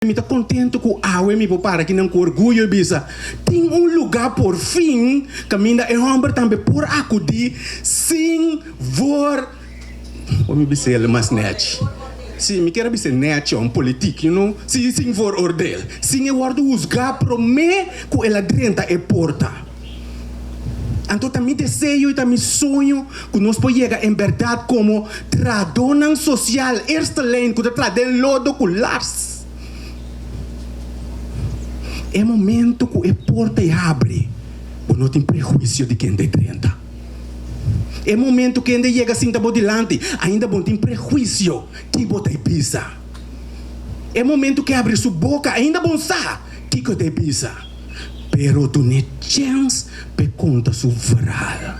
Mi ta kontentu ku awe mi por para akinan ku orguyo i bisa, Tin un lugá por fin kaminda e hòmber tambe por akudí sin voor. Por mi bis'é el mas nèchi. Sí, mi kier a bis'é nèchi òm politik, you know, sí, sin vooroordeel, sin e wòrdu husgá promé ku el a drenta e porta. Anto ta mi deseo i ta mi soño ku nos por yega en bèrdat komo trahadónan sosial eerste lijn ku ta traha den lodo ku lars. E momento ku e porta e habri, bo no tin prehuisio di kende e drenta. E momento kende yega sinta bo dilanti, ainda bo no tin prehuisio ki bo ta e bisa. E momento ku e habri su boka, ainda bo no sa kiko e ta e bisa. Pero dun'é chèns p'e konta su verhal.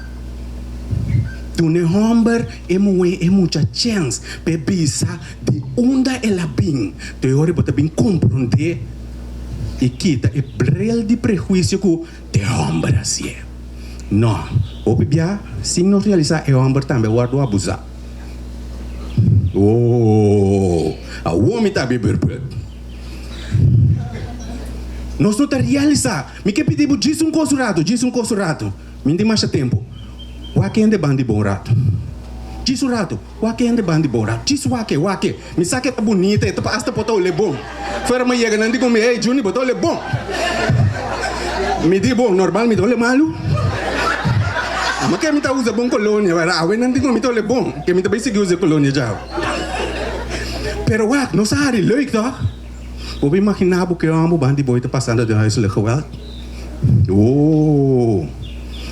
Dun'é hòmber, e muhé, e mucha chèns p'e bisa di unda el a bin. Te ora bo ta bin komprondé i kita e bril di prehuisio ku t'e hòmber hasié. Nò, hopi bia sin nos realisá e hòmber tambe a wòrdu abusá. Oh, awor mi ta habri bùrbùr. Nos no ta realisá. Mi ke pidi bo djis un kos un ratu, djis un kos un ratu. Mi no tin masha tempu. Wak hende ban di bo un ratu. Djis un ratu. Wak hende ban di bo un ratu. Djis wak e, wak e. Mi sa ku e ta bunita, e ta asta por ta ole bon. Fuera mi yega nan di ku mi, Hey Juni, bo ta ole bon. Mi di, Bon, normal mi ta ole malu. Ama ke mi ta usa bon kolonia, pero awe nan di ku mi ta ole bon, ke mi ta bai sigui usa e kolonia djawe. Pero wak, nos a hari leuk toch? Bo por imaginá bo ke hòmber ban di bo ta pasando den huiselijk geweld? Oh!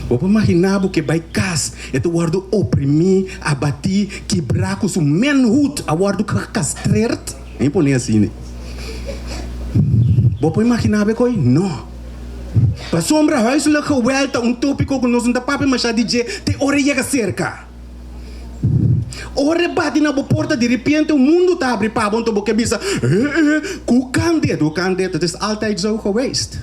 Bo por imaginá bo ke bai kas e ta wòrdu oprimí, abatí, kibrá ku su manhood a wòrdu gekastreerd? Mi pone asina. Bo por imaginá bo e koi? No. Pasobra huiselijk geweld ta un tópiko ku nos no ta papia mashá di dje te ora e yega serka. Ora e bati na bo porta, di ripiente un mundu ta habri pa bo, anto bo ke bisa, Eh, eh, ku kan dit? Hoe kan dit? Het is altijd zo geweest.